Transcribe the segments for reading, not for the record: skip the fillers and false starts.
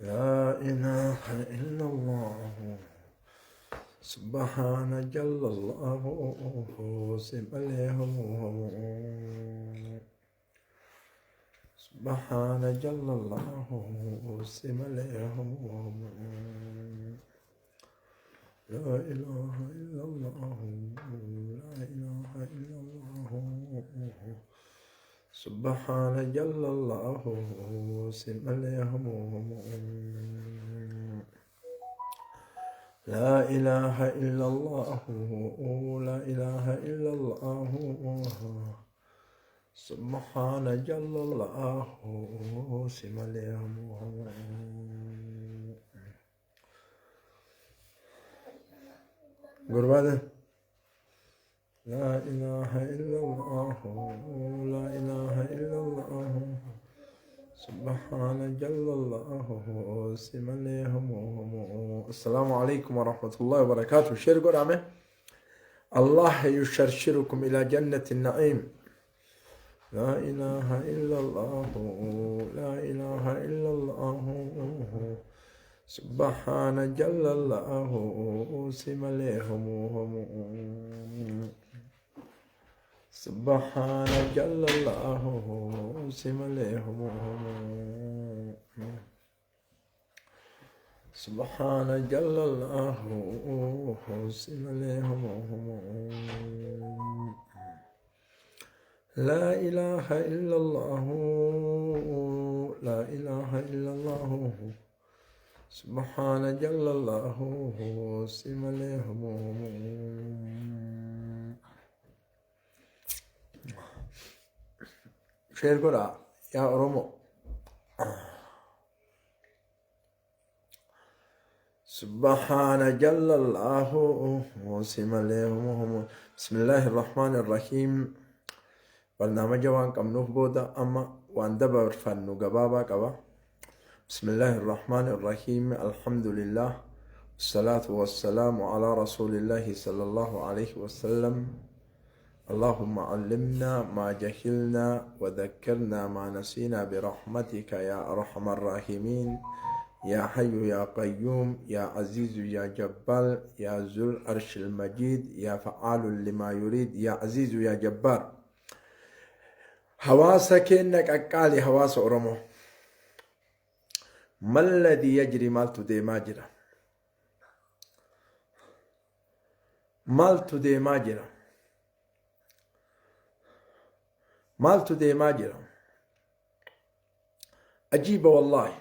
لا إله إلا الله سبحان جل الله سمله. سبحان جل الله سمله. لا إله إلا الله لا إله إلا الله سبحان جل الله سمله. لا إله إلا الله لا إله إلا الله سبحان جل الله سمله. قربانه. لا إله إلا الله لا إله إلا الله سبحان جل الله سمله. السلام عليكم ورحمة الله وبركاته. شير قرامه. الله يشرشركم إلى جنة النعيم. لا إله إلا الله لا إله إلا الله سبحان جل الله سمله. سبحان جل الله سمله. سبحان جل الله سمله. لا إله إلا الله لا إله إلا الله سبحان جل الله سمله. شير قرأ يا أرومو. سبحان جل الله سمله. بسم الله الرحمن الرحيم. برنامج وان قمنوف بودا أما وان دبر فنو قبابا قبا. بسم الله الرحمن الرحيم. الحمد لله والصلاة والسلام على رسول الله صلى الله عليه وسلم. اللهم علمنا ما جهلنا وذكرنا ما نسينا برحمتك يا أرحم الراحمين يا حي يا قيوم يا عزيز يا جبار يا ذو العرش المجيد يا فعال لما يريد يا عزيز يا جبار. حواسا كأنك أقالي حواس أورمو. ما الذي يجري مالتو دي ماجرا مالتو دي ماجرا مالتو دي ماجرا. عجيبة والله.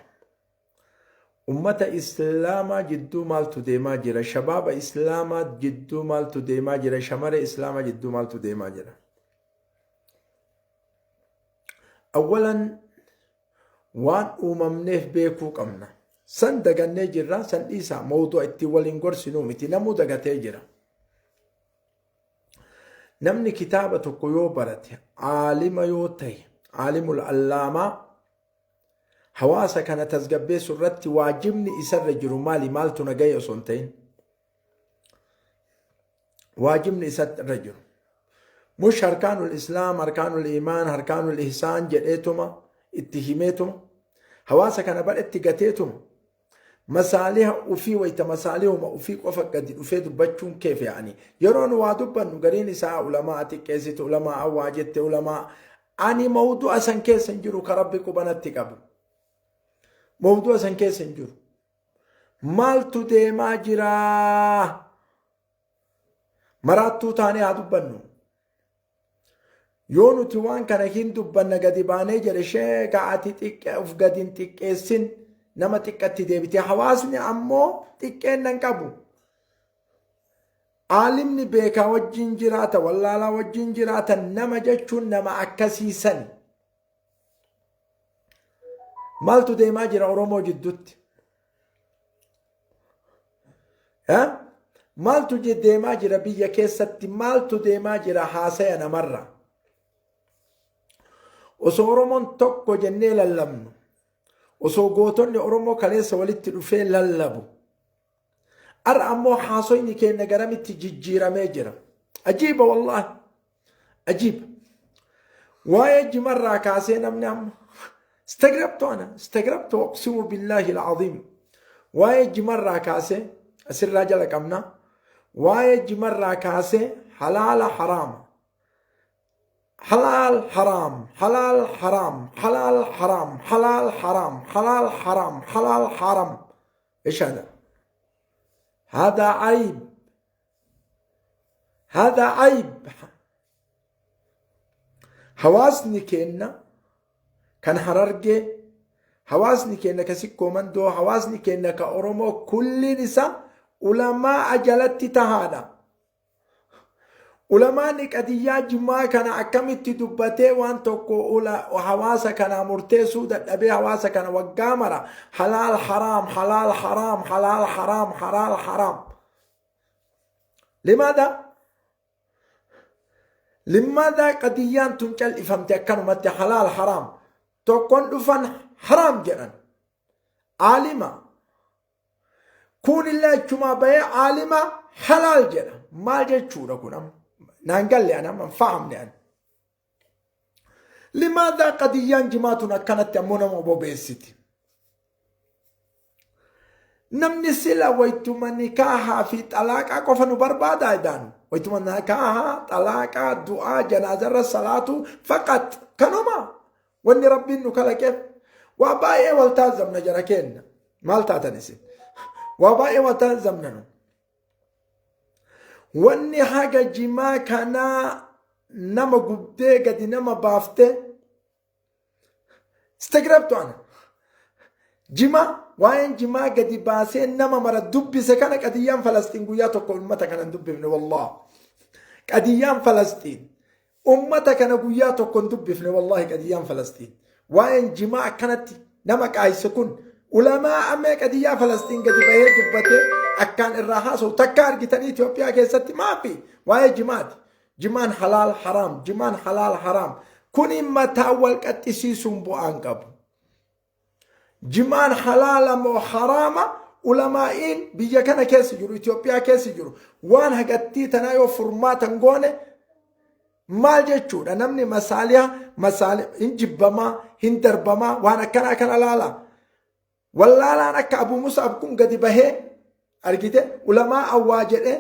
أمة إسلاما جدو مالتو دي ماجرا، شباب إسلاما جدو مالتو دي ماجرا، شمر إسلاما جدو مالتو دي ماجرا. أولا waan uumamneef beekuu qabna. San dagannee jirra, san dhiisaa mawdu'a itti waliin gorsinuu miti, namuu dagatee jira. Namni kitaaba tokko yoo barate, aalima yoo ta'e, aalimul allaamaa hawaasa kana tasgabbeessu irratti waajibni isarra jiru maali? Maaltu na gahe osoo hin ta'in waajibni isarra jiru. Mush harkaanul islaam, harkaanul iimaan, harkaanul ihsaan jedheetuma itti himeetuma hawaasa kana badhetti gateetuma masaaliha ufii wayita masaalihuma ufii qofa gadi dhufee dubbachuun keef yaa'anii yeroo nu waa dubbannu gariin isaa ulamaa xiqqeessitu, ulamaa waa jette, ulamaa ani mawdu'a san keessa hin jiru ka rabbi qubanatti qabu mawdu'a san keessa hin jiru. Maaltu deemaa jiraa? Maraattuu taanee haa dubbannu. Yoo nuti waan kana hin dubbanna gadi baanee jedhe sheeka ati xiqqee of gadi hin xiqqeessin, nama xiqqatti deebite. Hawaasni ammoo xiqqeenna hin qabu. Aalimni beekaa wajjin jiraata, wallaalaa wajjin jiraata, nama jechuun nama akkasiisan. Maaltu deemaa jira Oromoo jidduutti? Maaltu deemaa jira biyya keessatti? Maaltu deemaa jira haasaya namarra? Osoo Oromoon tokko jennee lallabnu, osoo gootonni Oromoo kaleessa walitti dhufee lallabu, har'a ammoo haasoyni keenya garamitti jijjiiramee jira? Ajiiba wallaahi. Ajiiba. Waa'ee jimarraa kaasee namni amma استغربت أنا، استغربت وأقسم بالله العظيم. Waa'ee jimarraa kaasee asirraa jala qabna. Waa'ee jimarraa kaasee halaala haraama. Halaal haraam, halaal haraam, halaal haraam, halaal haraam, halaal haraam, halaal haram. ايش هذا؟ هذا عيب، هذا عيب. Hawaasni keenna kan Harargee, hawaasni keenya ka Sikkoo Mandoo, hawaasni keenya ka Oromoo kulliin isaa ulamaa jalatti tahaadha. Ulamaanni qadiyyaa jimaa kana akkamitti dubbatee waan tokko hawaasa kana murteessuu dadhabee, hawaasa kana waggaa mara halaal haraam, halaal haraam, halaal haraam, halaal haraam. لماذا؟ لماذا qadiyyaan tun cal'ifamte akkanumatti halaal haraam? Tokkon dhufan haraam jedhan, aalima. Kunillee achumaa bahee aalima halaal jedha. Maal jechuudha kun amma? Naan galle, ani amma hin fahamne ani. لماذا qadiyyaan jimaa tun akkanatti ammoo nama bobeessiti? Namni sila waytuma nikaahaa fi xalaaqaa qofa nu barbaada edaanu. Waytuma nikaahaa, xalaaqaa, du'aa, janaazarra salaatu فقط kanuma. Wanni Rabbiin nu kalaqeef waa baay'ee wal taazamna jara kenna. Maal taatan isin? Waa baay'ee wal taazamna nu. Wanni haga jimaa kanaa nama gubdee gadi nama baaftee, استغربت أنا. Jima, waa'een jimaa gadi baasee nama mara dubbise kana, qadiyyaan Falastiin guyyaa tokko ummata kana hin dubbifne والله. Qadiyyaan Falastiin ummata kana guyyaa tokko hin dubbifne والله qadiyyaan Falastiin. Waa'een jimaa akkanatti nama qaayise kun, ulamaa ammee qadiyyaa Falastiin gadi bahee dubbatee akkaan irraa haasa'u takka argitanii Itoophiyaa keessatti? Maafi waa'ee jimaati. Jimaan halaal haraam, jimaan halaal haraam. Kuni mataa wal qaxxisiisuun bu'aan qabu. Jimaan halaala moo haraama? Ulamaa'iin biyya kana keessa jiru, Itoophiyaa keessa jiru, waan hagattii tanaa yoo furmaatan goone maal jechuudha? Namni masaaliha masaali hin jibbamaa, hin darbamaa, waan akkanaa kana laala. Wallaalaan akka Abu Musab kun gadi bahee argite ulamaa awwaa jedhee,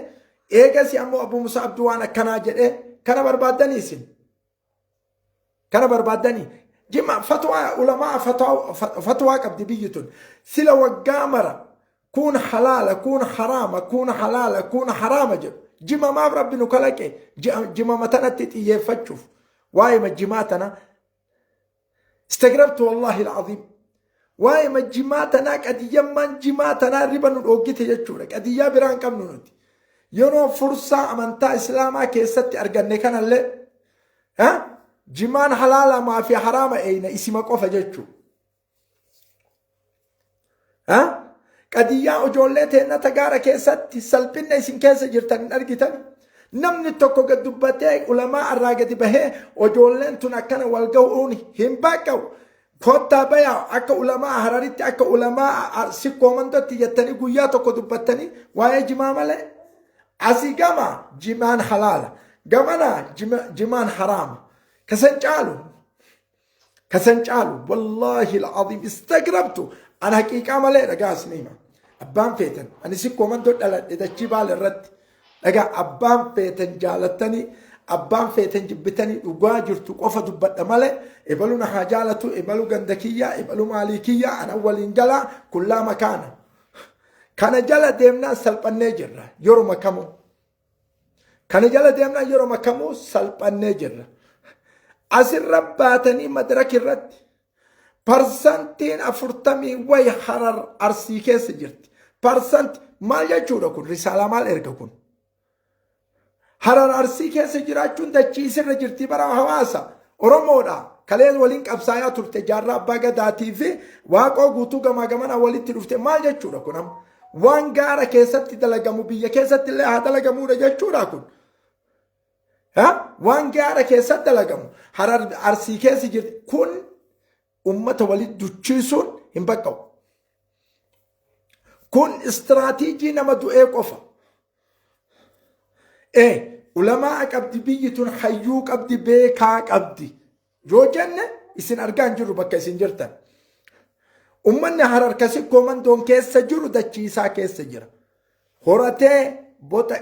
eegasi ammoo Abu Musabdu waan akkanaa jedhee kana barbaaddanii isin. Kana barbaaddanii. Jima fatwaa ulamaa fatwaa qabdi biyyi tun. Sila waggaa mara kun halaala, kun haraama, kun halaala, kun haraama jedhu. Jima maaf Rabbi nu kalaqe? Jima matanatti xiyyeeffachuuf. Waa'ee jimaa tana استغربت والله العظيم. Waa'ee jimaa tanaa, qadiyyammaan jimaa tanaa riba nu dhoggite jechuudha. Qadiyyaa biraan qabnu nuti. Yeroo fursaa amantaa Islaamaa keessatti arganne kanallee jimaan halaalamaa fi haraama eeyna isima qofa jechuudha. Qadiyyaa ijoollee teennata gaara keessatti salphinna isin keessa jirtan hin argitan. Namni tokko gad dubbatee ulamaa irraa gadi bahee ijoolleen tun akkana wal gahuun hin baqqa'u. Kottaa bayaa akka ulamaa Hararitti, akka ulamaa Sikkoo Mandootti jettanii guyyaa tokko dubbattanii waa'ee jimaa malee. Asii gama jimaan halaala. Gamana jimaan haraama. Kasan caalu. Kasan caalu والله العظيم استغربت أنا حقيقة malee. Dhagaa isiniima. Abbaan feetan, ani Sikkoo Mandoo dhaladhe, dachii Baala irratti. Dhagaa, abbaan feetan jaalattanii, abbaan feetan jibbitanii, dhugaa jirtu qofa dubbadha malee ebalu na haa jaalatu, ebalu ganda kiyya, ebalu maalii kiyya, ana waliin jalaa kullaa makaana. Kana jala deemnaan salphannee jirra yeroo kamuu. Kana jala deemnaan yeroo kamuu salphannee jirra. Asirra baatanii madaraka irratti parsantiin 40 way Harar Arsii keessa jirti. Parsanti maal jechuudha kun? Risaalaa maal erga kun? Harar Arsii keessa jiraachuun dachii isirra jirti bara hawaasa Oromoodha. Kaleen waliin qabsaayaa turte Jaarraa Abbaa Gadaatii fi Waaqoo Guutuu gamaa gamana walitti dhufte. Maal jechuudha kun amma? Waan gaara keessatti dalagamu biyya keessatti illee haa dalagamuudha jechuudha kun. Waan gaara keessatti dalagamu Harar Arsii keessa jirti kun ummata walitti duchiisuun hin baqqa'u. Kun istiraatiijii nama du'ee qofa. Ee, ulamaa qabdi biyyi tun, hayyuu qabdi, beekaa qabdi. Yoo jenne isin argaa hin jirru bakka isin jirtan. Ummanni Harar ka Sikkoo Mandoon keessa jiru dachii isaa keessa jira. Horatee,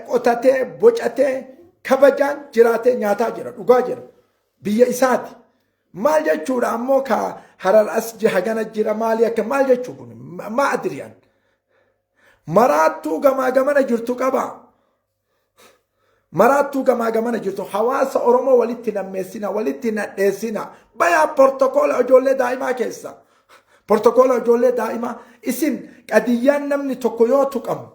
qotatee, bocatee, kabajaan jiraatee nyaataa jira, dhugaa jira. Biyya isaati. Maal jechuudha ammoo ka Harar as hagana jira maali akka maal jechuu kun maa adriyaan. Maraattuu gamaa gamana jirtu qabaa. Maraattuu gamaa gamana jirtu hawaasa Oromoo walitti nammeessina, walitti nadheessina. Bayaa portokoola ijoollee daa'imaa keessa. Portokoola ijoollee daa'imaa isin qadiyyaan namni tokko yoo tuqamu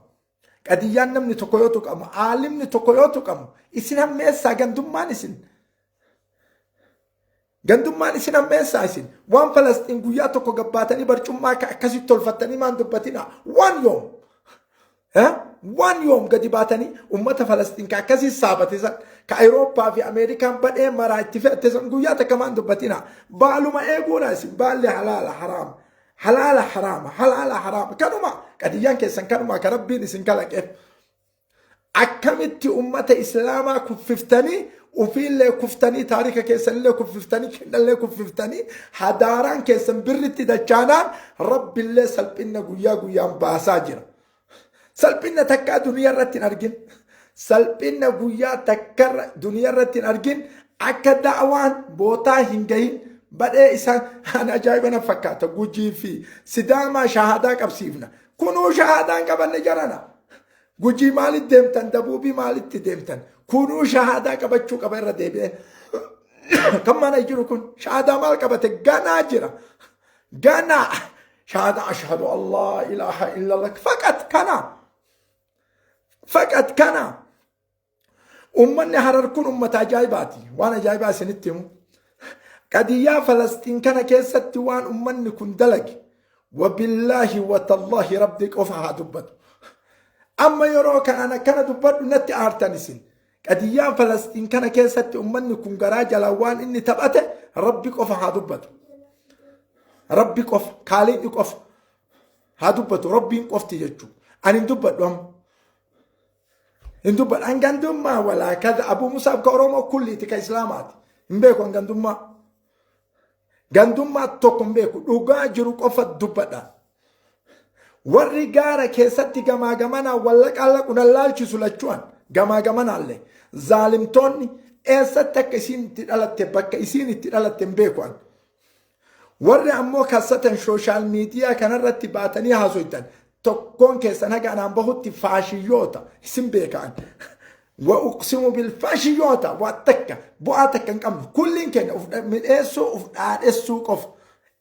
qadiyyaan namni tokko yoo tuqamu aalimni tokko yoo tuqamu isin hammeessaa gandummaan isin. Gandummaan isin hammeessaa isin. Waan Falasxiin guyyaa tokko gabbaatanii barcummaa akka akkasitti tolfattanii maan dubbatina. Waan yoom. Waan yoom gadi baatanii ummata Falasxiin ka akkasii saabate san ka Awurooppaa fi Ameerikaan badhee maraa itti fe'atte san guyyaa takka maan dubbatina. Baaluma eeguuna isin baalli halaala haraama. Halaala haraama. Halaala haraama. Kanuma qadiyyaan keessan kanuma ka Rabbiin isin kalaqeef. Akkamitti ummata Islaamaa kuffiftanii ufiillee kuftanii taarika keessanillee kuffiftanii kennallee kuffiftanii hadaaraan keessan birritti dachaanaan Rabbillee salphinna guyyaa guyyaan baasaa jira. Salphinna takkaa duniyaa irratti hin argin. Salphinna guyyaa takka duniyaa irratti hin argin akka da'waan bootaa hin gahin badhee isaan an ajaa'iba na fakkaata Gujii fi Sidaamaa shahaadaa qabsiifna. Kunuu shahaadaa hin qabanne jarana. Gujii maalitti deemtan? Dabuubii maalitti deemtan? Kunuu shahaadaa qabachuu qaba irra deebi'ee. Kan mana jiru kun shahaadaa maal qabate? Ganaa jira. Ganaa. Shahaadaa ashhadu Allah ilaaha illallah. Faqat kana. Faqat kana. Ummanni Harar kun ummata ajaa'ibaati. Waan ajaa'ibaa isinitti himu. Qadiyyaa Falasxiin kana keessatti waan ummanni kun dalage. Wabillaahi watallaahi Rabbi qofa haa dubbatu. Amma yeroo kanaan akkana dubbadhu natti aartan isin. Qadiyyaa Falasxiin kana keessatti ummanni kun garaa jalaan waan inni taphate Rabbi qofa haa dubbatu. Rabbi qofa, kaaliqni qofa haa dubbatu. Rabbiin qofti jechuudha. Ani hin dubbadhu amma. Hin dubbadhu. An gandummaa walaa kaza Abuu Musaab ka Oromoo kulliiti ka Islaamaati. Hin beeku an gandummaa. Gandummaa tokko hin beeku. Dhugaa jiru qofa dubbadha. Warri gaara keessatti gamaa gamanaa wallaqaa laqu nan laalchisu lachu'an gamaa gamanaallee zaalimtoonni eessatti akka isiin itti dhalatte bakka isiin itti dhalatte hin beeku an. Warri ammoo kassatan sooshaal miidiyaa kanarratti baatanii haasoytan tokkoon keessan haga anaan bahutti faashiyyoota isin beekaan. Wa uqsimu bil faashiyyoota waa takka bu'aa takka hin qabnu kulliin keenya uf midheessuu uf dhaadhessuu qofa.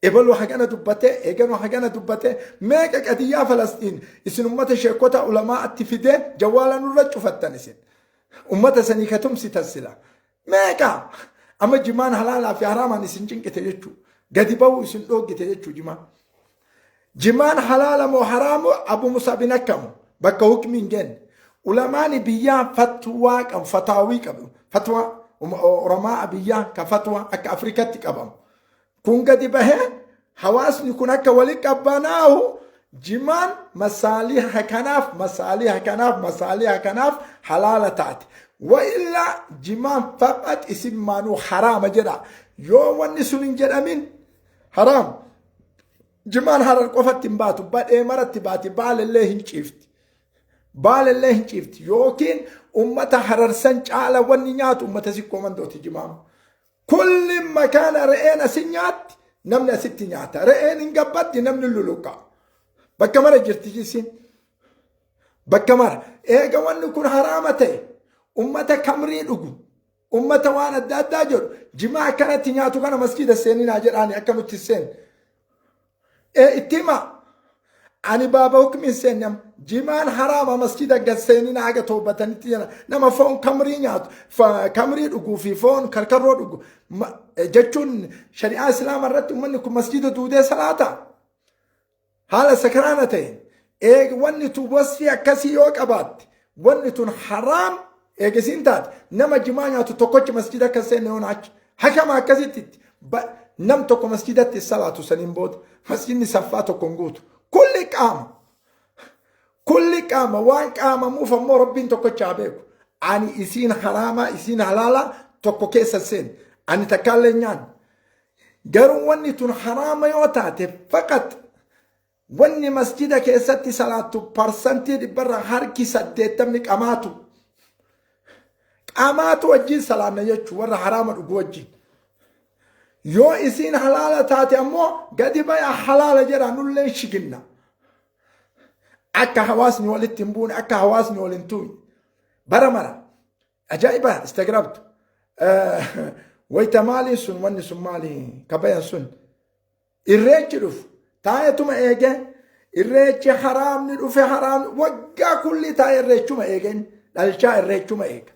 Ebaluu hagana dubbatee eeganuu hagana dubbatee meeqa qadiyyaa Falasxiin isin ummata sheekota ulamaa'atti fidee jawwaala nurra cufattan isin. Ummata sanii ka tumsitan sila. Meeqa? Amma jimaan halaalaa fi haraamaan isin cinqite jechuu. Gadi bahuu isin dhooggite jechuu jimaan. Jimaan halaala moo haraamu Abu Musab hin akkamu. Bakka hukmi hin genne. Ulamaani biyyaa fatwaa qabu, fataawii qabu. Fatwaa Oromaa biyyaa ka fatwaa akka Afrikatti qabamu. Kun gadi bahee hawaasni kun akka wali qabbanaahu jimaan masaaliha kanaaf masaaliha kanaaf masaaliha kanaaf halaala taate. Wa illaa jimaan faqat isin maanuu haraama jedha. Yoo wanni sun hin jedhamin haraam. Jimaan Harar qofatti hin baatu badhee maratti baati baalellee hin ciifti. Baalellee hin ciifti yookiin ummata Hararsan caala wanni nyaatu ummata Sikkoo Mandooti jimaama. Kulli makaana re'een asin nyaatti namni asitti nyaata. Re'een hin gabbatti namni luluqa. Bakka mara jirti isiin. Bakka mara. Eega wanni kun haraama ta'e ummata kamrii dhugu ummata waan adda addaa jedhu jimaa akkanatti nyaatu kana masjiida seeninaa jedhaani akka nutti seen. Ee itti himaa. Ani baaba hukmi hin seenne amma. Jimaan haraama masjida gad seenina haga toobatanitti jedha. Nama foon kamrii nyaatu, kamrii dhuguu fi foon karkarroo dhugu jechuun shari'aa islaama irratti uummanni kun masjida duudee salaata. Haala sakraana ta'een eeg wanni tun wasfii akkasii yoo qabaatte wanni tun haraam eegisiin taate nama jimaa nyaatu tokkochi masjida akka seenne yoona achi hakama akkasitti nam tokko masjidatti salaatu saniin booda masjidni saffaa tokko hin guutu kulli qaama kulli qaama waan qaamamuuf ammoo Rabbiin tokkocha haa beeku ani isiin haraamaa isiin halaalaa tokko keessa seen ani takkaallee nyaanne. Garuu wanni tun haraama yoo taate faqat wanni masjida keessatti salaattu parsantii dhibbarraa harki 80 qamaatu. Qamaatu wajjin salaanna jechuun warra haraama dhugu wajjin. Yoo isiin halaala taate ammoo gadi baya halaala jedha nullee shiginna. Akka hawaasni walitti hin buune, akka hawaasni wal hin tuqne. Bara mara. Ajaa'iba istagrabtu. Wayita maaliin sun wanni sun maali kabayan sun. Irreechi dhufu taa'etuma eege irreechi haraamni dhufe haraamni waggaa kulli taa'e irreechuma eegen dhalchaa irreechuma eega.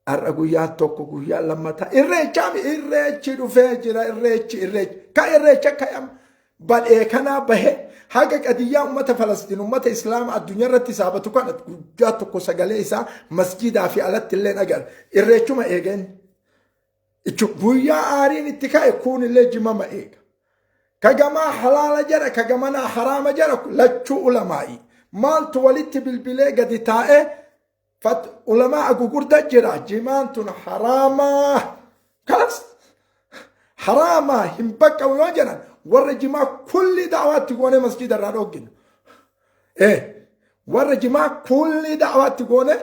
Har'a guyyaa tokko guyyaa lammataa irreechaami irreechi dhufee jira irreechi irreechi ka irreecha ka'am badhee kanaa bahe haga qadiyyaa ummata Falastiin ummata Islaama addunyaa irratti saabatu kana guyyaa tokko sagalee isaa masjiidaa fi alatti illee agarra irreechuma eegeen. Guyyaa aariin itti ka'e kuunillee jimama eega. Ka gamaa halaala jedha ka gamanaa haraama jedha lachuu ulamaa'i. Maaltu walitti bilbilee gadi taa'ee fat ulamaa gugurda jira jimaan tun haraamaa. Kalas haraamaa hin baqqa'u yoo jedhan warra jimaa kulli da'waatti goonee masjiida irraa dhoggina. Warra jimaa kulli da'waatti goonee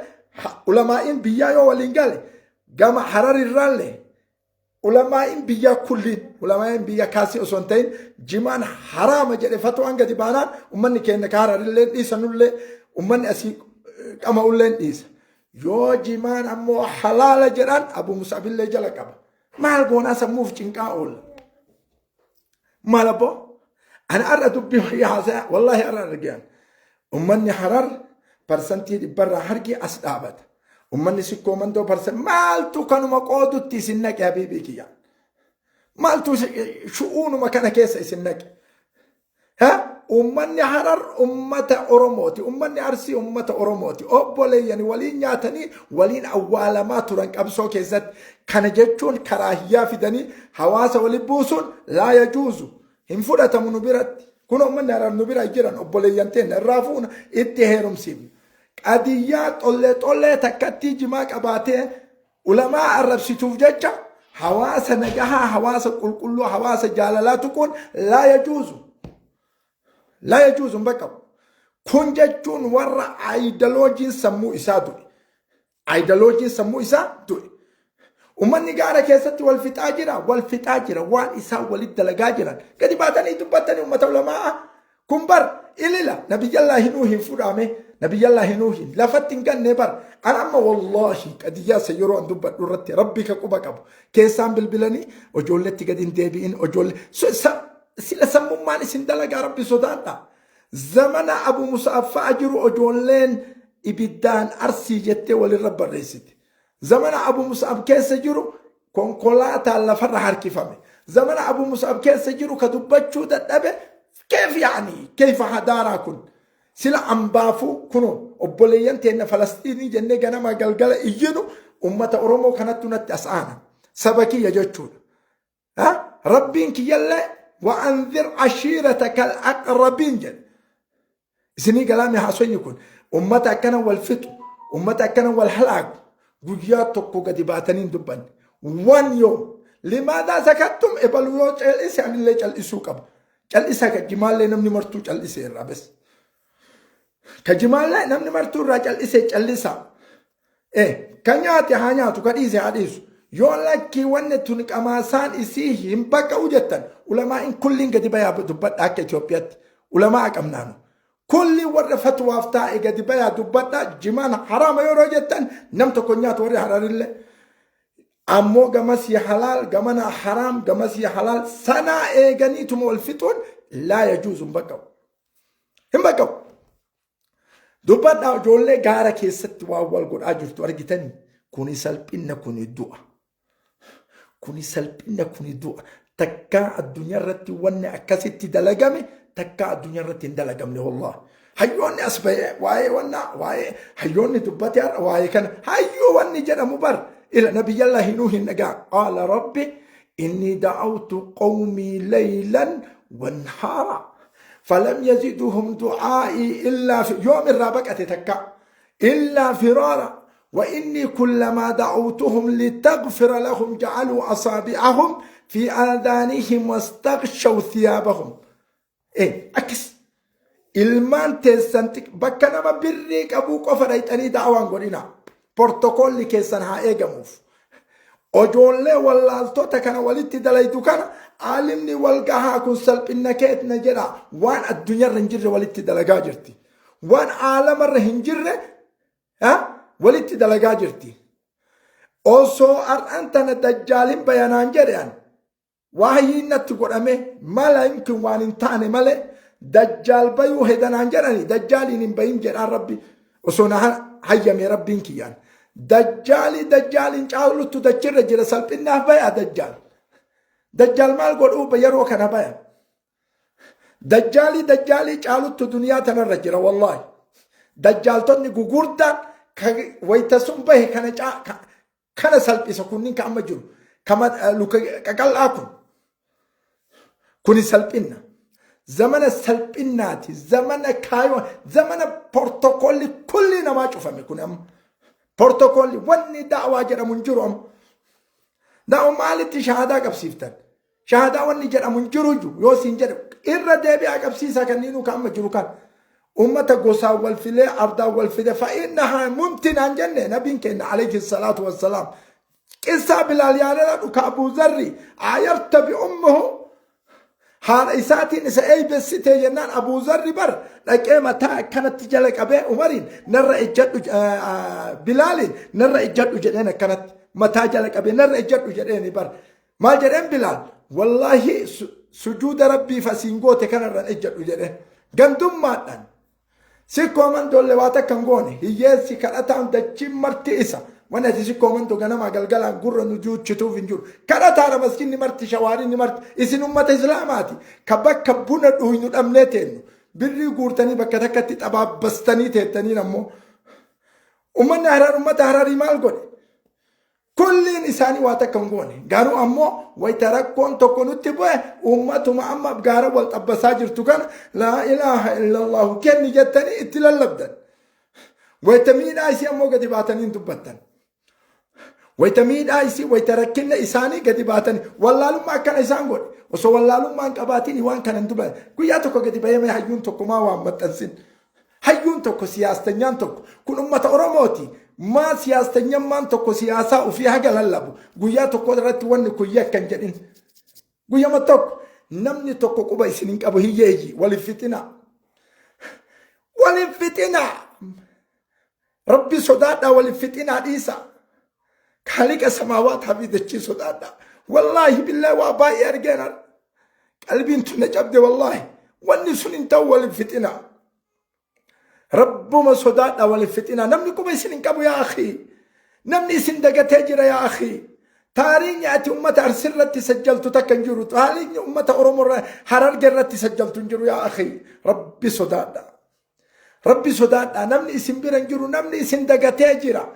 ulamaa'iin biyyaa yoo waliin gale gama Harar irraallee ulamaa'iin biyyaa kulliin ulamaa'iin biyya kaasii osoo hin ta'in jimaan haraama jedhe fatwaan gadi baanaan ummanni keenya ka Hararillee dhiisanullee ummanni asii qama'ullee dhiisa. Yoo jimaan ammoo halaala jedhan Abu Musabillee jala qaba. Maal goonaa sammuuf cinqaa oolla. Maal abboo? Ani har'a dubbii wayii haasaya wallaahi har'a argeen. Ummanni Harar parsantii dhibbarraa harki as dhaabata. Ummanni Sikkoo Mandoo parsan maaltu kanuma qoodutti isin naqe habiibii kiyya. Maaltu shu'uunuma kana keessa isin naqe. Ummanni Harar ummata Oromooti. Ummanni Arsii ummata Oromooti. Obboleeyyani waliin nyaatanii waliin awwaalamaa turan qabsoo keessatti. Kana jechuun karaahiyyaa fidanii hawaasa waliin buusuun laa yajuuzu. Hin fudhatamu nu biratti. Kun ummanni Harar nu bira jiran obboleeyyan teenya irraa fuuna itti heerumsiifna. Qadiyyaa xollee xollee takkattii jimaa qabaatee ulamaa arrabsituuf jecha hawaasa nagahaa, hawaasa qulqulluu, hawaasa jaalalaa tuquun laa yajuuzu. Laa yajuuzu hin baqqabu. Kun jechuun warra aayidaloojiin sammuu isaa du'e. Aayidaloojiin sammuu isaa du'e. Uummanni gaara keessatti wal fixaa jira, wal fixaa jira, waan isaan walitti dalagaa jiran. Gadi baatanii dubbatanii uummata ulamaa. Kun bar ilila nabiyyallaahi Nuuhin fudhaame nabiyyallaahi Nuuhin lafatti hin ganne bar an amma wallaahi qadiyyaa isa yeroo an dubbadhu irratti rabbi ka quba qabu keessaan bilbilanii ijoolletti gadi hin deebi'in ijoollee sila sammummaan isin dalagaa rabbi sodaadha. Zamana Abu Musaaf fa'a jiru ijoolleen ibiddaan arsii jettee walirra barreessite. Zamana Abu Musaaf keessa jiru konkolaataan lafarra harkifame. Zamana Abu Mus'ab keessa jiru ka dubbachuu dadhabe keef yaani keefa hadaaraa kun sila ambaafuu kuno obboleeyyan teenna Falastiinii jennee ganama galgala iyyinu ummata Oromoo kanattu natti as aana. Saba kiyya jechuudha. Ha? Rabbiin kiyyallee wa'anzir ashiirataka al-aqrabiin jedhe. Isinii galaame haasoyni kun ummata akkana wal fixu, ummata akkana wal halaaku guyyaa tokko gadi baatanii hin dubbanne. Waan yoo limaadaa sakattum ebalu yoo cal'ise anillee cal'isuu qaba. Cal'isa ka jimaallee namni martuu cal'ise irraa bes. Ka jimaallee namni martuu irraa cal'ise cal'isa. Ka nyaate haa nyaatu, ka dhiise haa dhiisu. Yoo lakkii wanni tun qamaasaan isii hin baqa'u jettan ulamaa'in kulliin gadi bayaa dubbadha akka Itoophiyaatti. Ulamaa qabnaanu. Kulliin warra fatwaaf taa'e gadi bayaa dubbadha jimaan haraama yeroo jettan nam tokko nyaatu warri hararillee. Ammoo gamasii halaal gamanaa haraam gamasii halaal sanaa eeganiituma wal fixuun laa yajuuzu hin baqa'u. Hin baqa'u. Dubbadhaa ijoollee gaara keessatti waan wal godhaa jirtu argitanii kuni salphinna kuni du'a. Kuni salphinna kuni du'a. Takkaa addunyaa irratti wanni akkasitti dalagame takkaa addunyaa irratti hin dalagamne wallah. Hayyoonni as bahee waa'ee wannaa waa'ee hayyoonni dubbate har'a waa'ee kana hayyuu wanni jedhamu bar ila nabiyyallaahi Nuuhin dhagaa qaala rabbi inni da'awtu qawmii laylan wanhaara falam yaziduhum du'aa'ii illaa yoom irraa baqate takka illaa firaara وإني كلما دعوتهم لتغفر لهم جعلوا أصابعهم fi aadaanihim wastaghshaw thiyaabahum. Akkas ilmaan teessan bakka nama birrii qabuu qofa dhayxanii da'awaan godhina. Portokoolli keessan haa eegamuuf. Ojoollee wallaaltota kana walitti dalaydu kana aalimni wal gahaa kun salphinna keetna jedha, waan addunyaarra hin jirre walitti dalagaa jirti. Waan aalamarra hin jirre walitti dalagaa jirti. Osoo har'aan tana dajjaalin bayanaan jedhan waahyiin natti godhame mala yumkin waan hin taane malee, dajjaal bayuu hedanaan jedhani, dajjaaliin hin bayin jedhaan. Rabbi osoo na hayyame, rabbiin kiyyaan dajjaalii dajjaaliin caaluttu dachirra jira. Salphinnaaf baya dajjaal. Dajjaal maal godhuu yeroo kana baya? Dajjaalii dajjaalii caaluttu duniyaa tanarra jira. Wallaahi, dajjaaltonni gugurdaan wayita sun bahe kana kana salphisa. Kunniin ka amma jiru kama luka qaqal'aa kun, kuni salphinna. Zamana salphinnaati, zamana kaayoo, zamana portokoolli kulli namaa cufame kun. Amma portokoolli wanni da'waa jedhamu hin jiru. Amma da'wa maalitti shahaadaa qabsiiftan? Shahaadaa wanni jedhamu hin jiru iyyuu. Yoo siin jedhe irra deebi'aa qabsiisaa. Kanniinuu ka amma jiru kan ummata gosaan wal filee, ardaan wal fide, fa'innahaa mumtinaan jenne nabiin keenya alayhi salaatu wassalaam. Qissaa Bilaal yaadadha, ka Abuu Zarri ayarta bi ummuhu, haadha isaatiin isa eeybessite jennaan, Abuu Zarri bar dhaqee mataa akkanatti jala qabee Umariin narra ejjadhu, Bilaaliin narra ejjadhu jedheen. Akkanatti mataa jala qabee narra ejjadhu jedheeni bar. Maal jedheen Bilaal? Wallaahi, sujuuda rabbiif asiin goote kanarraan ejjadhu jedheen. Gandummaadhaan sikkoo mandoolle waa takka hin goone. Hiyyeessi kadhataan dachiin marti isa. Wanni ati sikkoo mandoo ganamaa galgalaan gurra nu juuchituuf hin jiru. Kadhataadha maskinni marti, shawaariin marti. Isin ummata islaamaati. Ka bakka buna dhuuynu dhabnee teennu. Birrii guurtanii bakka takkatti xabaabbastanii teettaniin ammoo. Ummanni Harar ummata Hararii maal godhe? Kulliin isaanii waa takka hin goone. Garuu ammoo wayita rakkoon tokko nutti bu'e, uummatuma amma gaara wal xabbasaa jirtu kana laa ilaaha illallahu kenni jettanii itti lallabdan. Wayita miidhaa isii ammoo gadi baatanii hin dubbattan. Wayita miidhaa isii, wayita rakkina isaanii gadi baatanii, wallaalummaa akkana isaan godhe. Osoo wallaalummaa hin qabaatiin waan kana hin dubbatan. Guyyaa tokko gadi bahee hayyuun tokko maa waan maxxansin? Hayyuun tokko, siyaastanyaan tokko, kun ummata Oromooti. Maa siyaastanyammaan tokko siyaasaa ofii haga lallabu guyyaa tokko irratti wanni kun yakka hin jedhin? Guyyama tokko namni tokko quba isin hin qabu. Hiyyeeyyi, walin fixinaa. Walin fixinaa. Rabbi sodaadhaa, walin fixinaa, dhiisa. Kaaliqa samaawaat fi dachii sodaadhaa. Wallaahi billaahi, waa baay'ee argeen har'a. Qalbiin tun na cabde wallaahi. Wanni sun hin ta'u, walin fixinaa. Rabbuma sodaadhaa, walin fixinaa. Namni quba isin hin qabu, yaa akhii. Namni isin dagatee jira, yaa akhii. Taariikni ati ummata Arsii irratti sajjaltu takka hin jiru. Taariikni ummata Oromoo Hararge irratti sajjaltu hin jiru, yaa akhii. Rabbi sodaadhaa. Rabbi sodaadhaa. Namni isin bira hin jiru. Namni isin dagatee jira.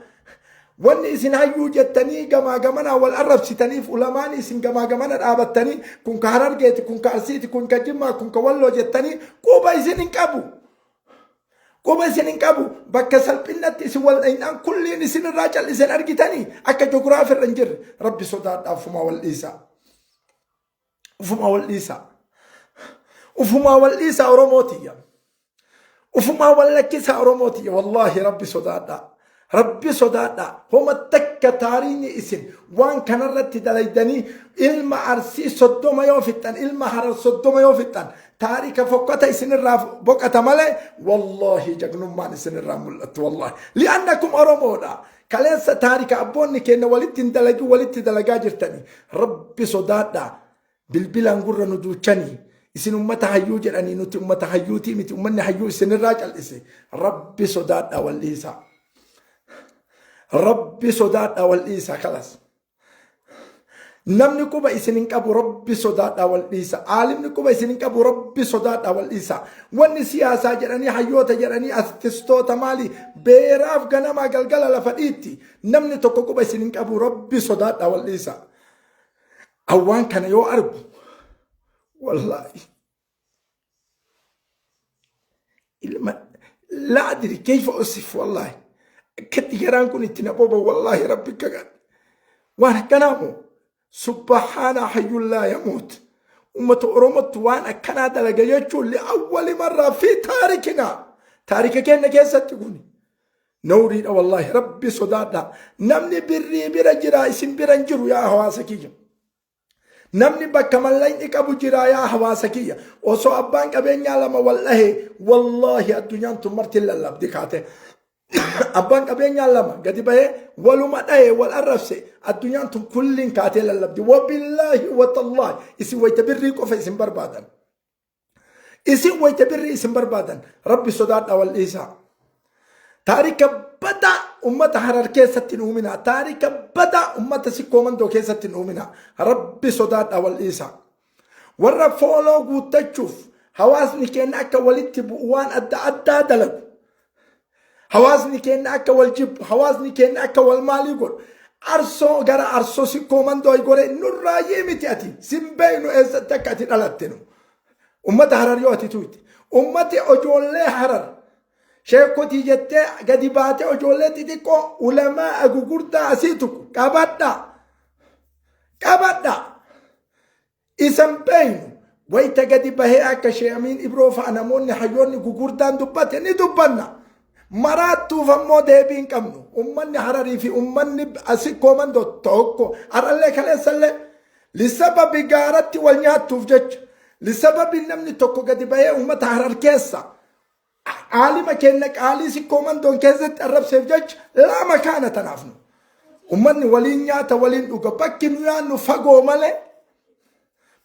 Wanni isin hayyuu jettanii gamaa gamanaa wal arrabsitaniif, ulamaan isin gamaa gamana dhaabattanii, kun ka Harargeeti, kun ka Arsiiti, kun ka Jimmaa, kun ka Walloo jettanii, quba isin hin qabu. Quba isin hin qabu. Bakka salphinnatti isin wal dhahinaan kulliin isin irraa callisan argitanii akka jogiraafii irra hin jirre. Rabbi sodaadhaa, ufumaa wal dhiisaa. Ufumaa wal dhiisaa. Ufumaa wal dhiisaa, Oromootiyya. Ufumaa wal lakkisaa, Oromootiyya. Wallaahi, Rabbi sodaadhaa. Rabbi sodaadhaa. Homa takka taariini isin waan kanarratti dalaydanii, ilma Arsii 30 yoo fixxan, ilma Harar 30 yoo fixxan, taarika fokkata isinirraa boqata malee, wallaahi, jagnummaan isinirraa mul'attu, wallaahi. Li'annakum Oromoodha. Kaleessa taarika abboonni keenya walitti hin dalagin walitti dalagaa jirtanii. Rabbi sodaadhaa. Bilbilaan gurra nu duuchanii. Isin ummata hayyuu jedhanii, nuti ummata hayyuutii miti. Ummanni hayyuu isinirraa cal'ise. Rabbi sodaadhaa, wal dhiisaa. Rabbi sodaadhaa, wal dhiisaa, kalas. Namni quba isin hin qabu. Rabbi sodaadhaa, wal dhiisa. Aalimni quba isin hin qabu. Rabbi sodaadhaa, wal dhiisa. Wanni siyaasaa jedhanii, hayyoota jedhanii, artistoota maali beeraaf ganamaa galgala lafa dhiitti. Namni tokko quba isin hin qabu. Rabbi sodaadhaa, wal dhiisa. Awwaan kana yoo argu, wallaahi, ilma laa adri kayfa usif, wallaahi, akkatti garaan kun itti na boba. Wallaahi, rabbi kagadhe, waan akkanaa moo? Subhaana hayyuun laa yamuut. Ummata Oromootti waan akkanaa dalaga jechuun li'awwali marraa fi taarikinaa. Taarika keenya keessatti kuni. Nawriidha wallaahi, rabbi sodaadha. Namni birrii bira jira, isin bira hin jiru, yaa hawaasa kiyya. Namni bakka mallaqni qabu jira, yaa hawaasa kiyya. Osoo abbaan qabeenyaa lama wal dhahe, wallaahi addunyaan tun marti lallabdi kaate. Abbaan qabeenyaa lama gadi bahee waluma dhahe, wal arrabse, addunyaan tun kulliin kaatee lallabdi. Wabillaahi watallaahi, isin wayita birrii qofa isin barbaadan. Isin wayita birrii isin barbaadan. Rabbi sodaadha, wal dhiisaa. Taarika badaa ummata Harar keessatti hin uumina. Taarika badaa ummata Sikkoo Mandoo keessatti hin uumina. Rabbi sodaadha, wal dhiisaa. Warra follow guuttachuuf hawaasni keenya akka walitti bu'u waan adda addaa dalagu. Hawaasni keenya akka wal jibbu, hawaasni keenya akka wal maalii godhu. Arsoo gara Arsoo Sikkoo Mandoo gore nurraayyee miti ati. Sin beeknu eessatti akka ati dhalatte nu. Ummata Harar yoo ati tuuti. Ummati ijoollee Harar sheekotii jettee gadi baatee ijoollee xixiqqoo ulamaa gugurdaa asii tuqu qabadha. Qabadha. Isan beeynu wayita gadi bahee akka Sheemiin Ibroo fa'a namoonni hayyoonni gugurdaan dubbate ni dubbanna. Maraattuuf ammoo deebii hin qabnu. Ummanni Hararii fi ummanni Sikkoo Mandoo tokko har'allee kaleessallee lisababi gaaratti wal nyaattuuf jecha, lisababi namni tokko gadi bahee ummata Harar keessa aalima keenya qaalii Sikkoo Mandoon keessatti arrabseef jecha lama kaana tanaaf nu. Ummanni waliin nyaata, waliin dhuga. Bakki nu yaannu fagoo malee,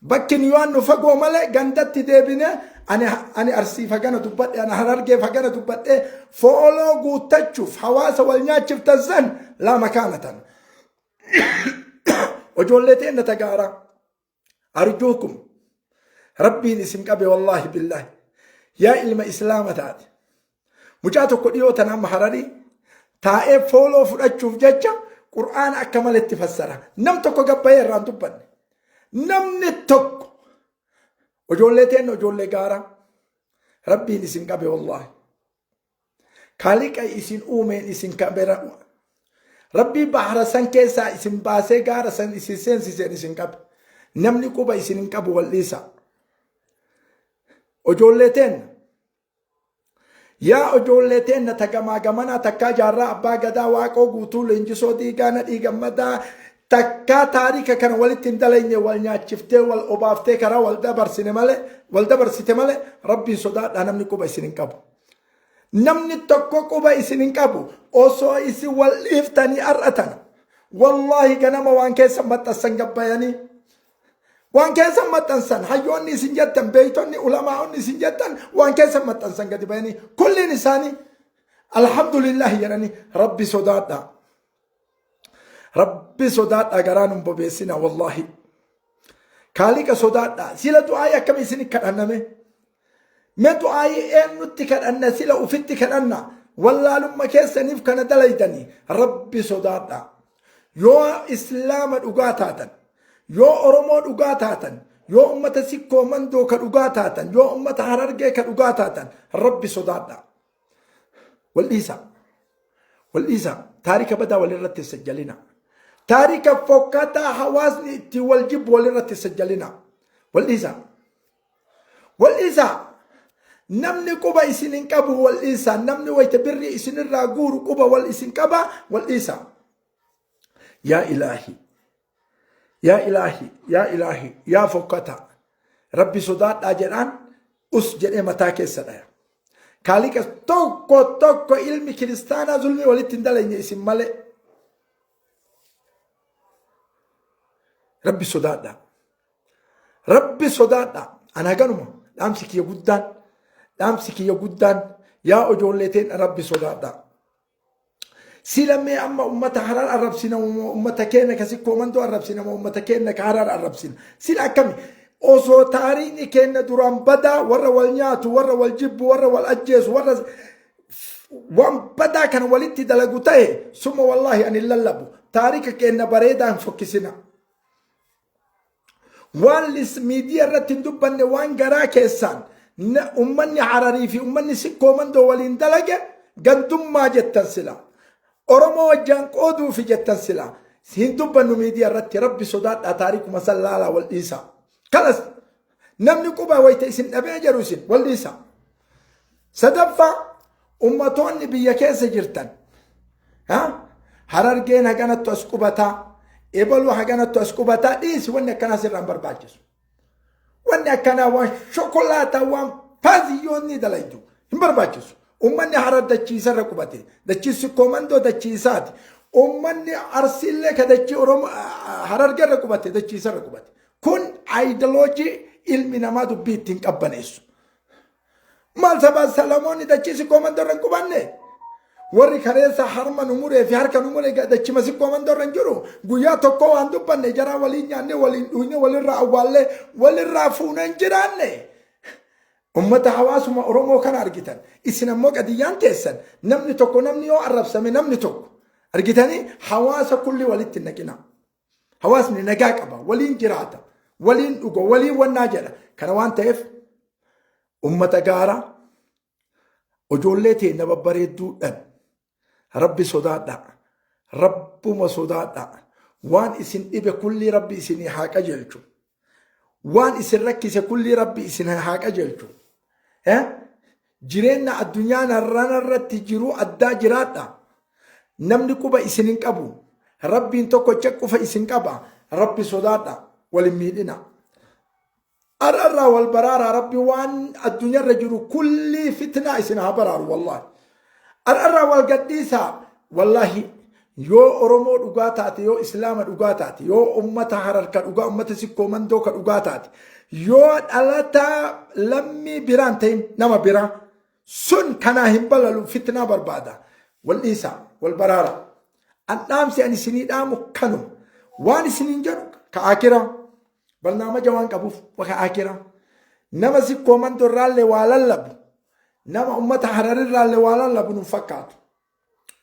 bakki nu yaannu fagoo malee, gandatti deebinee ani Arsii fagana dubbadhe, ani Harargee fagana dubbadhe, follow guuttachuuf hawaasa wal nyaachiftan san lama kaana tan. Ijoollee teenna tagaaraa. Arjuukum, rabbiin isin qabe, wallaahi billaahi, yaa ilma islaama taate. Mucaa tokko dhiyoo tana amma Hararii taa'ee follow fudhachuuf jecha Qur'aana akka maletti fassara. Nam tokko gabbayee irraan dubbanne. Namni tokko. Ijoollee teenna, ijoollee gaaraa, rabbiin isin qabe, wallaahi. Kaaliqa isin uumeen isin qabe. Rabbii bahara san keessaa isin baasee gaara san isin seensiseen isin qabe. Namni quba isin hin qabu, wal dhiisa. Ijoollee teenna. Yaa ijoollee teenna tagamaa gamanaa, takkaa Jaarraa Abbaa Gadaa, Waaqoo Guutuu, Leenjisoo Diigaa, Nadhii Gammadaa takkaa taarika kana walitti hin daleenye wal nyaachiftee, wal obaaftee, karaa wal dabarsine malee, wal dabarsite malee, rabbiin sodaadhaa, namni quba isin hin qabu. Namni tokko quba isin hin qabu. Osoo isin wal dhiiftanii har'atan, wallaahi ganama waan keessa maxxansan gabbayanii, waan keessa maxxansan hayyoonni isin jettan, beeytonni, ulamaa'onni isin jettan, waan keessa maxxansan gadi bayanii kulliin isaanii alhamdulillahi jedhanii. Rabbi sodaadhaa. Rabbi sodaadhaa, garaa nun bobeessina, wallaahi. Kaaliqa sodaadhaa. Sila du'aayii akkam isin kadhanname? Mee du'aayii eenyutti kadhanna? Sila ufitti kadhanna? Wallaalumma keessaniif kana dalaydanii. Rabbi sodaadhaa. Yoo islaama dhugaa taatan, yoo Oromoo dhugaa taatan, yoo ummata Sikkoo Mandoo ka dhugaa taatan, yoo ummata Harargee ka dhugaa taatan, rabbi sodaadhaa. Wal dhiisaa. Wal dhiisaa. Taarika badaa walirratti hin sajjalina. Taarika fokkataa hawaasni ittiin wal jibbu walirratti hin sajjalina. Wal dhiisaa. Wal dhiisaa. Namni quba isin hin qabu, wal dhiisaa. Namni wayita birrii isinirraa guuru quba wal isin qaba, wal dhiisaa. Yaa ilaahi. Yaa ilaahi. Yaa ilaahi. Yaa fokkataa. Rabbi sodaadhaa jedhaan us jedhee mataa keessa dhaya. Kaaliqa tokko tokko ilmi kiristaanaa zulmii walitti hin dalanye isin malee. Rabbi sodaadhaa. Rabbi sodaadhaa. Ana ganuma dhaamsi kiyya guddaan, dhaamsi kiyya guddaan, yaa ijoollee teen, rabbi sodaadhaa. Sila mee amma ummata Harar arrabsina moo ummata keenya ka Sikkoo Mandoo arrabsina moo ummata keenya ka Harar arrabsina? Sila akkami? Osoo taariikni keenya duraan badaa, warra wal nyaatu, warra wal jibbu, warra wal ajjeesu, warra waan badaa kana walitti dalagu ta'e, summa wallaahi ani hin lallabu. Taarika keenya bareedaa hin fokkisina. Waan miidiyaa irratti hin dubbanne, waan garaa keessaan ummanni Hararii fi ummanni Sikkoo Mandoo waliin dalage gandummaa jettan sila. Oromoo wajjaan qooduufi jettan sila. Hin dubbannu miidiyaa irratti. Rabbi sodaadhaa, taarikuma san laalaa, wal dhiisaa. Kalas, namni quba wayita isin dhabee jedhu isin wal dhiisaa. Sadaffaa, ummatoonni biyya keessa jirtan, Harargeen haganattu as qubataa, ebaluu haganattu as qubataa, dhiisi, wanni akkanaa sirraan barbaachisu. Wanni akkanaa waan shokolaataa, waan faaziyyoonni dalaydu hin barbaachisu. Ummanni Harar dachiisarra qubate. Dachiisi komandoo dachiisaati. Ummanni Arsiillee ka dachii Oromoo Harargeerra qubate dachiisarra qubate. Kun aayidoloojii ilmi namaa dubbii ittiin qabbaneessu. Maal sabaa Salamoonni dachiisi komandoo irra hin qubanne? Warri kaleessa harma nu muree fi harka nu muree dachima si komandoo irra hin jiru. Guyyaa tokko waan dubbanne jaraa waliin nyaanne, waliin dhugne, walirraa awwaallee, walirraa fuunee hin jiraanne. Ummata hawaasuma Oromoo kana argitan. Isin ammoo qadiyyaan teessan namni tokko, namni yoo arrabsame namni tokko argitanii hawaasa kulli walitti hin naqina. Hawaasni nagaa qaba, waliin jiraata, waliin dhuga, waliin wannaa jedha. Kana waan ta'eef ummata gaara ijoollee teenya babbareedduudhaan Rabbi sodaadhaa. Rabbuma sodaadhaa. Waan isin dhibe kulli Rabbi isinii haa qajeelchu. Waan isin rakkise kulli Rabbi isin haa qajeelchu. Jireenya addunyaa narrana irratti jiru addaa jiraadha. Namni quba isin hin qabu. Rabbiin tokkocha qufa isin qaba. Rabbi sodaadha. Wal hin miidhina. Har'arraa wal baraaraa. Rabbi waan addunyaarra jiru kulli fitnaa isin haa baraaru wallaahi. Har'arraa wal gadhiisaa wallaahi. Yoo Oromoo dhugaa taate, yoo Islaama dhugaa taate, yoo ummata Hararka dhugaa, ummata Sikkoo Mandoo ka dhugaa taate, yoo dhalataa lammii biraan ta'in nama biraa sun kanaa hin balalu, fitnaa barbaada. Wal dhiisaa, wal baraara. An dhaamsi ani isinii dhaamu kanuma. Waan isiniin jedhu ka akiraa. Barnaamaja waan qabuuf ka akiraa. Nama Sikkoo Mandoo irraallee waa lallabu, nama ummata Hararirraallee waa lallabu nun fakkaatu.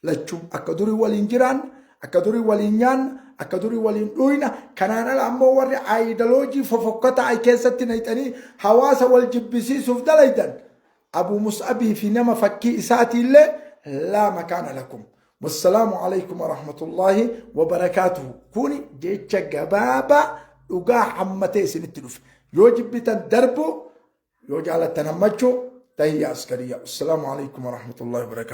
Lachuu akka durii waliin jiraanna, akka durii waliin nyaanna, akka durii waliin dhuyna. Kanaan ala ammoo warri aayidaloojii fofokkataa keessatti naqxanii hawaasa wal jibbisiisuuf dalaydan, Abu Mus'abii fi nama fakkii isaatiillee laa makaana lakum. Wassalaamu alaikum warahmatullaahi wabarakaatuhu. Kuni jecha gabaabaa dhugaa hammatee isinitti dhufe. Yoo jibbitan darbu, yoo jaalattan hammachuu. Tahiyya askariya. Wassalaamu alaikum warahmatullaahi wabarakaatuhu.